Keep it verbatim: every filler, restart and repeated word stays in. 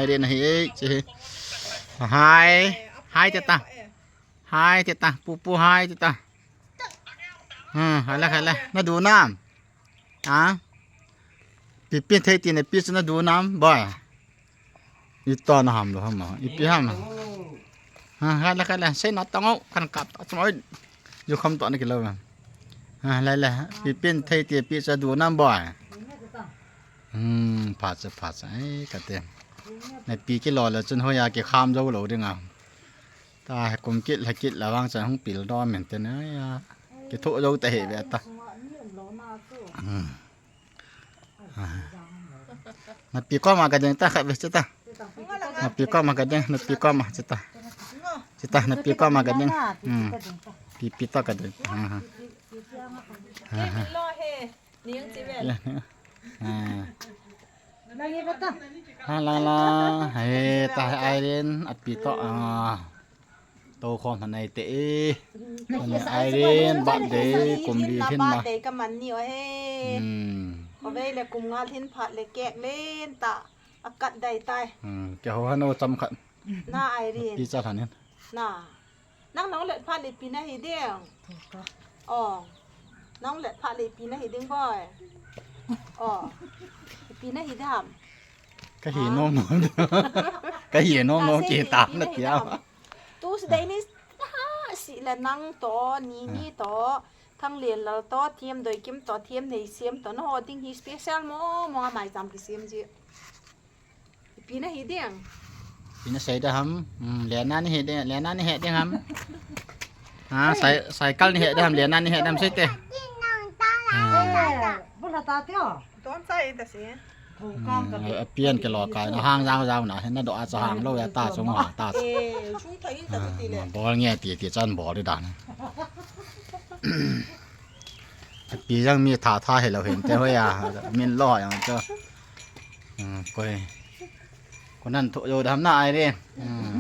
Hai rin hai, eh, che. Hai. Hai teta. Hai teta. Pupu hai teta. Hmm, hala hala. Nadu nam. Ah. Pipi thei tin pi chu nadu nam boy. Ito na ham lo ham. Ipi ham. Ha, hala hala. Sei na tongo kan kap ta chmoi. Ju kham to na kilo. Ha, hala hala. Pipi thei tin pi chu nadu nam boy. Hmm, pha chu pha chu. Ai kate. Nangpi kilo le chun hoya ke kham jo lo ding a. Ta kum kit la kit la vang chan hung pil do men te na ya. Ke tho jo ta he ve ta. Hmm. Ah. Nangpi koma kadeng ta kha ve ta. Nangpi koma kadeng, nangpi koma ta. Ta nangpi koma kadeng. Hmm. Pipi ta kadeng. Ah. Ah. Lo he. Ning si ve. Ya. Ah. Lang ye bata. Ha lang lang. Hai ta Irene api to ah. To khom hanai te e. Kone Irene birthday kum li hin ma. Birthday kaman ni o he. Hmm. Kove le kum ngal hin phat le kek len ta. Akat dai tai. Hmm. Ke ho hano cham khat. Na Irene. Pi cha hanin. Na. Nang nang let pha le pi na hi ding. Oh. Nang let pha le pi na hi ding boy. Oh. Pi na hi dam. Ka hi nom nom. Ka hi nom nom ke ta na tia. Tu si dai ni ha si la nang to ni ni to. Thang len lal to thiem doi kim to thiem nei siem to no ho ding hi special mo mo mai jam ki siem ji. Pi na hi ding. Pi na sei da ham. Hmm, Lena ni he ding, Lena ni he ding ham. Ah, sai cycle ni he da ham, Lena ni he da ham sei te. Bula ta tio. Don sa ita si. Hmm, apian ke lo kai na hang jang jang na he na do a cha hang lo ya ta chung ha ta. Eh, chung thai ta ti le. Bol nge ti ti chan bol di dan. Pi jang mi tha tha helo hin te hoya. Min lo yang cho. Hmm, koi. Konan tho jo dam na ai re. Hmm.